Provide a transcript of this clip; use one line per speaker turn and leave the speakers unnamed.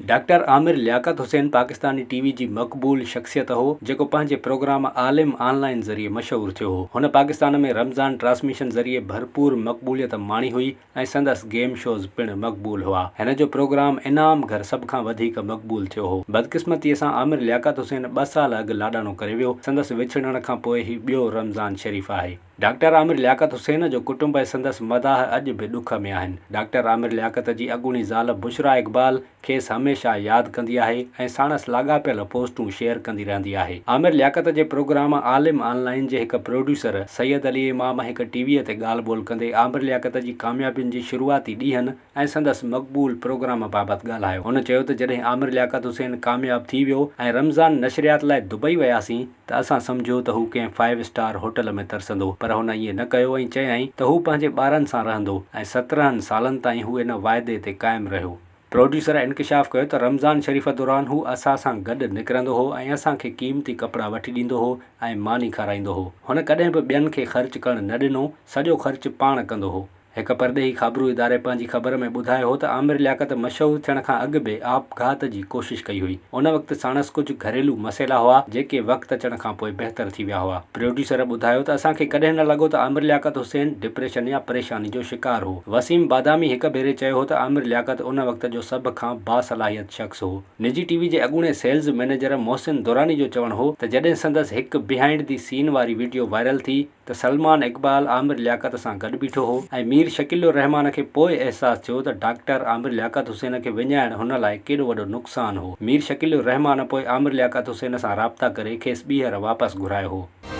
Doctor Amir Liaquat Hussain Pakistani T V جي مقبول شخصيت هو، جيڪو پنهنجي پروگرام عالم آن لائين ذريعي مشهور ٿيو هو. هن پاڪستان ۾ رمضان ٽرانسميشن ذريعي ڀرپور مقبوليت ماڻي هئي ۽ سندس گيم شوز پڻ مقبول هئا. هن جو پروگرام انعام گهر سڀ کان وڌيڪ مقبول ٿيو هو. بدقسمتيء سان عامر لياقت حسين ٻه سال اڳ لاڏاڻو ڪري ويو. سندس وڇڙڻ کان پوء هي ٻيو رمضان شريف آهي. ڊاڪٽر عامر لياقت حسين جو ڪٽنب ۽ سندس مداح اڄ به ڏک ۾ آهن. ڊاڪٽر عامر لياقت جي اڳوڻي زال بشريٰ اقبال کيس هميشه ياد ڪندي آهي ۽ ساڻس لاڳاپيل پوسٽون شيئر ڪندي رهندي آهي. عامر لياقت جي پروگرام عالم آن لائين جي هڪ پروڊيوسر سيد علي امام هڪ ٽي وي تي ڳالهه ٻولهه ڪندي عامر لياقت جي ڪاميابين جي شروعاتي ڏينهن ۽ سندس مقبول پروگرام بابت ڳالهايو. هن چيو ته جڏهن عامر لياقت حسين ڪامياب ٿي ويو ۽ رمضان نشريات لاء دبئي وياسين ته اسان سمجهيو ته هو ڪنهن فائيو اسٽار هوٽل ۾ ترسندو پر هن ائين نه ڪيو ۽ چيائين ته هو پنهنجي ٻارن سان رهندو ۽ 17 سالن تائين هو ان واعدي تي قائم رهيو. پروڊيوسر انڪشاف ڪيو ته رمضان شريف دوران هو اسان سان گڏ نڪرندو هو ۽ اسان کي قيمتي ڪپڙا وٺي ڏيندو هو ۽ ماني کارائيندو هو. هن ڪڏهن به ٻين کي خرچ ڪرڻ نه ڏنو، سڄو خرچ پاڻ ڪندو هو. هڪ پرڏيهي خابرو اداري پنهنجي خبر ۾ ٻڌايو هو ته عامر لياقت مشهور ٿيڻ کان اڳ به آپگهات جي ڪوشش ڪئي هئي. ان وقت ساڻس ڪجهه گهريلو مسئلا هئا، جيڪي وقت اچڻ کان پوء بهتر ٿي ويا هئا. پروڊيوسر ٻڌايو ته اسان کي ڪڏهن نه لڳو ته عامر لياقت حسين ڊپريشن يا پريشاني جو شڪار هو. وسيم بادامي هڪ ڀيري چيو هو ته عامر لياقت ان وقت جو سڀ کان باصلاحيت شخص هو. نجي ٽي وي جي اڳوڻي سيلز مئنيجر محسن دراني جو چوڻ هو ته جڏهن سندس هڪ بيهائنڊ the سين واري وڊيو وائرل ٿي ته سلمان اقبال عامر لياقت سان گڏ بيٺو هو ۽ مير شڪيل الرحمان کي پوء احساس ٿيو ته ڊاڪٽر عامر لياقت حسين کي وڃائڻ هن لاء ڪيڏو وڏو نقصان هو. مير شڪيل الرحمان پوء عامر لياقت حسين سان رابطا ڪري کيس ٻيهر واپس گهرايو هو.